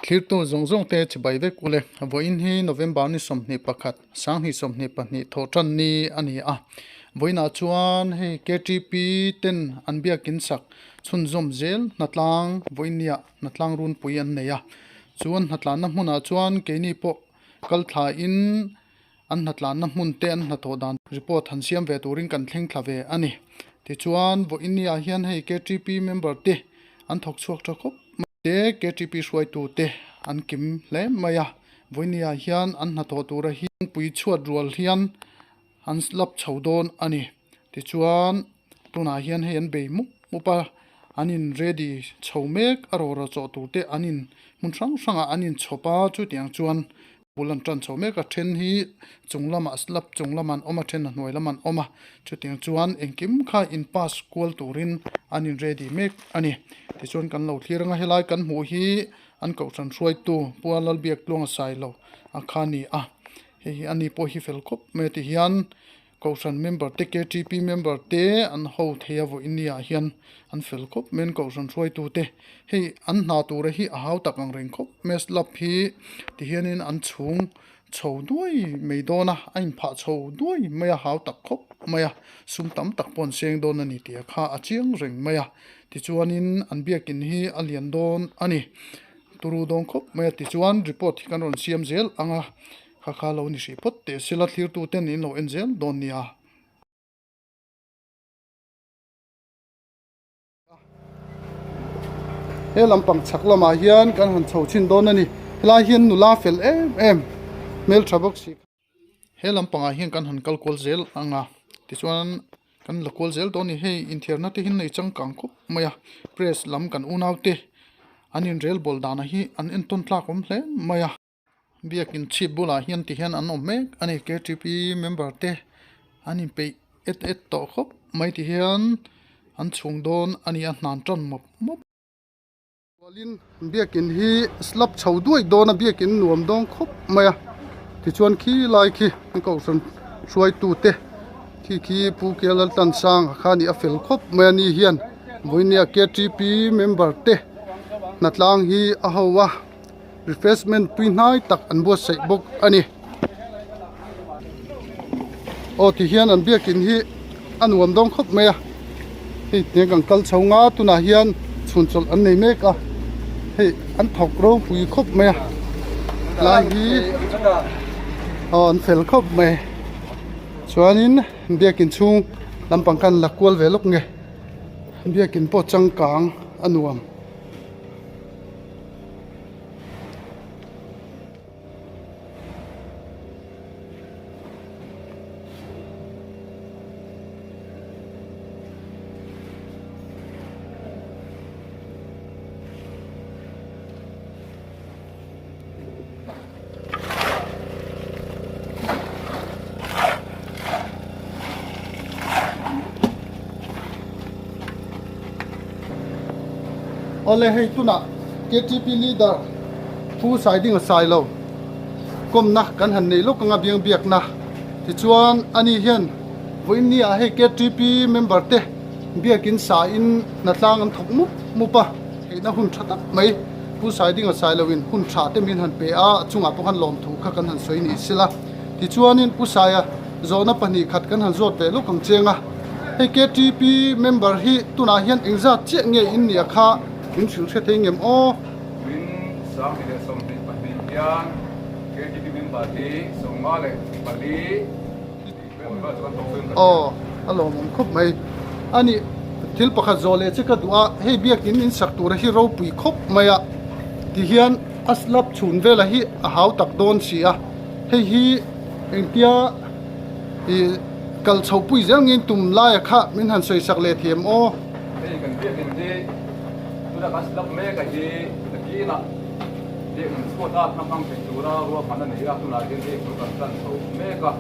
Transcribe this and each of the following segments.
Thlirtu zawng zawng te chibai vek ule. Vawiin hi November ni 21, 2022 thawh tan ni a ni a. Vawiinah chuan hei KTP ten an biakin sak chhunzawm zel hnatlang vawiin nia hnatlang runpui an nei a. Chuan hnatlanna hmunah chuan keini pawh kal thlain an hnatlanna hmun te an hnathawh dan report han siam ve turin kan thleng thla ve a ni. Tichuan vawiin ni ah hian hei KTP member te an thawk chhuak tha khawp mai te KTP hruaitu te an kim hle mai a. Vawiin ni ah hian an hnathawh tura hi pui chhuat rual hian an lap chho dawn a ni. Tichuan tunah hian hei an bei mup mup a, an in ready chho mek a rawra chawh tur te an in hmun hrang hrangah an inchhawp a chutiang chuan bul an tan chho mek a then hi chung lamah slab chung lamah an awm a then a hnuai lamah an awm a chutiang chuan engkim kha in pass kual turin an in ready mek a ni tichuan kan lo thlir anga helai kan hmuh hi an kohhran hruaitu Pu Lalbiaktluanga Sailo a kha a ni a hei hi ani pawh hi fel khawp mai a ti hian Kohhran member te KTP member te an ho thei a vawiin ni ah hian an fel khawp mai an kohhran hruaitu te hei an hna tura hi a hau tak ang reng khawp mai slab hi ti hianin an chhung chho duai mai dawn a a inphah chho duai mai a hau tak khawp mai a sum tam tak pawh an seng dawn a ni tih kha a chiang reng mai a tichuanin an biakin hi a lian dawn a ni turu dawn khawp mai a tichuan report hi kan rawn siam zel ang a. Kha kha lo ni hrih phawt teh sela thlirtu ten in lo en zel dawn nia. He lampang chhak lamah hian kan han chho chhin dawn a ni. Helai hian nula fel em em hmeltha bawk si. He lampangah hian kan han kal kual zel ang a tichuan kan la kual zel dawn a ni. Hei inthiarna te hi nei changkang khawp mai a press lam kan unau te an inrelbawl danah hi an entawn tlak awm hle mai a. Biakin chhip bulah hian ti hian an awm mek a ni ktp member te an inpeih et et tawh khawp mai ti hian an chhung dawn a ni a hnan tan mawp mawp. Rualin biakin hi slab chho duai dawn a biakin nuam dawn khawp mai a tichuan khi lai khi an kohhran hruaitu te khi khi Pu Kelaltansanga kha a ni a fel khawp mai a ni hian vawinia ktp member te hnatlang hi a ho a. Refreshment tui hnai tak an buatsaih bawk a ni. Aw ti hian an biakin hi a nuam dawn khawp mai a hei tiang kan kal chho nga tunah hian chhun chawlh an nei mek a hei an thawk ropui khawp mai a lai hi aw an fel khawp mai chuanin biakin chhung lampang khan la kual ve lawk nge biakin pawh changkang a nuam. Awle hei tunah ktp leader Pu Saidinga Sailo kawmna kan han nei lawk anga biang biakna tichuan ani hian vawiin ni ah hei ktp member te biakin sa in hnatlang an thawk mup mup a theihna hun tha tak mai Pu Saidinga Sailo in hun tha te min han pe a a chungah pawh khan lawmthu kha kan han sawi ni sela tichuanin Pu Saia Zawhna pahnih khat kan han zawt ve lawk ang chiang a, hei ktp member hi tunah hian engzat chiah nge in nia kha min hrilh hre thei ngem aw? Min 2022 hian ktp member hi 54 tih vel vel chu kan thawk chuan ka hria. Aw, a lawmawm khawp mai. A nih, thil pakhat zawh leh che ka duh a, hei biakin in sak tura hi ropui khawp mai a, tihian a slab chhun vela hi a hau tak dawn si a, hei hi Engtia i kal chho pui zel ngin tum laia kha min han sawi sak leh thiam aw. Hei kan biakinn hi tunah kan slab mek a hi nakinah biakinn chhuat a hna hmang thei tura ruahman a ni a, tunah hian hei bul kan tan chho mek a,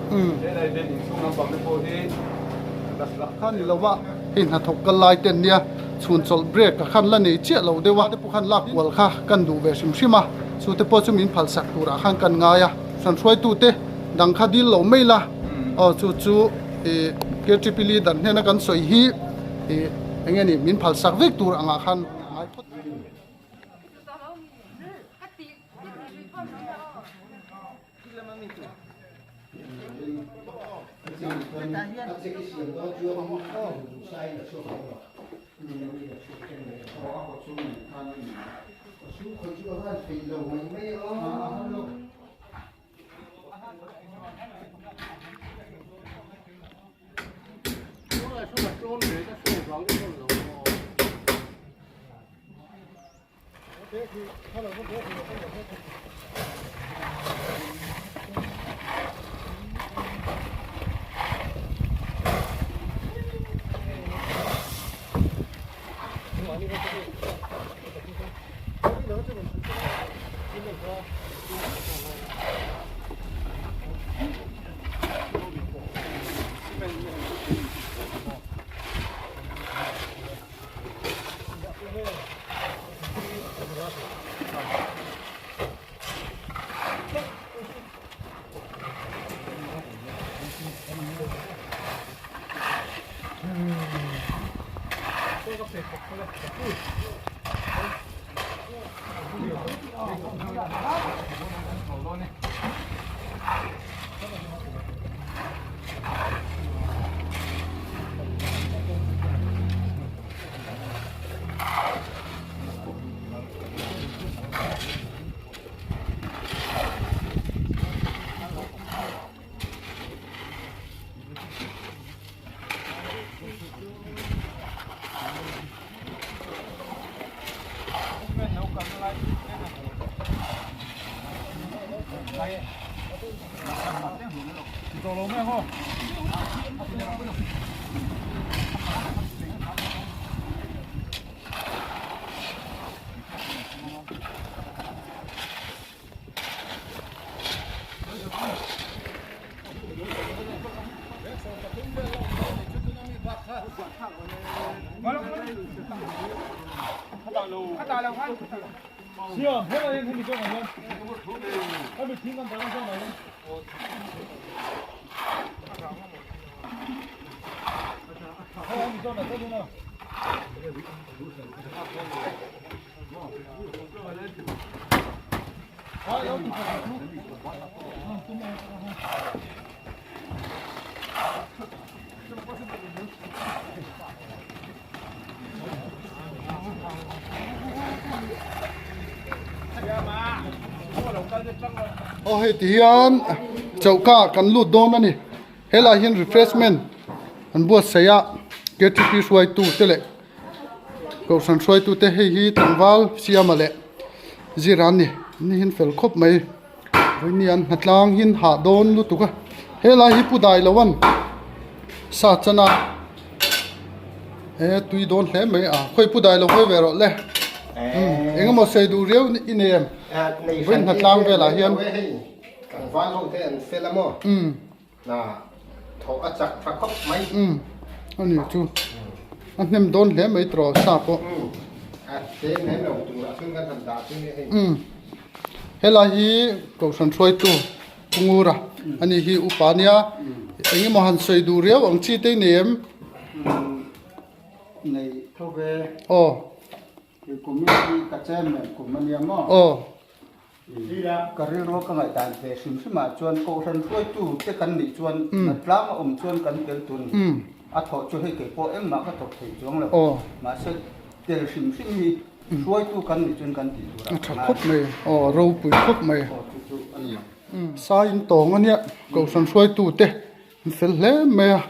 helai biakinn chhung lampang te pawh hi kan la slab kha ni lova hei hnathawk kal lai ten nia chhun chawlh break a khan la nei chiah lo deuh a te pawh khan lak kual kha kan duh ve hrim hrim a, chu te pawh chu min phal sak turah khan kan ngai a. Hranhruaitute dang kha dil lo mai la, aw chu chu ih KTP leader hnena kan sawi hi ih eng nge ni min phal sak vek tur angah khan ngai phawt. Aw hei ti hian choka kan lut dawn a ni helai hian refreshment an buatsaih a ktp hruaitu te leh kohhran hruaitu te hei hi tlangval siama leh zira an ni an ni hian fel khawp mai vawiin an hnatlang hi an hah dawn lutuk a helai hi pu dai lo an sa chan a he tui dawn hle mai a khawi pu dai lo hawi ve rawh le eng emaw sawi duh riau i nei em vawiin hnatlang velah hian tlangval ho te an fel a maw Na thawh a chak tha khawp mai. Umm a ni chu a hnem dawn hle mai tawh sa pawh. Umm a tlem lem lo tur ah chuan kan han dah chu nia hei. Umm helai hi kohhran hruaitu Pu Ngura a ni hi upa nia eng emaw han sawi duh riau ang chi te i nei em? Umm nei tho ve. Aw. Committee ka chairman kum a nia maw? Aw. Ka rilru ka ngaihdan ve hrim hrimah chuan Kohhran hruaitu te kan nih chuan natlang a awm chuan kan tel tur ni. A thawh chu hei kei pawh engmah ka thawk thei chuang lo. Mahse tel hrim hrim hi hruaitu kan nih chuan kan tih tur a tha khawp mai. Aw ropui khawp mai. Aw chu chu a ni. Sai in tawng a nia Kohhran hruaitu te an fel hle mai a.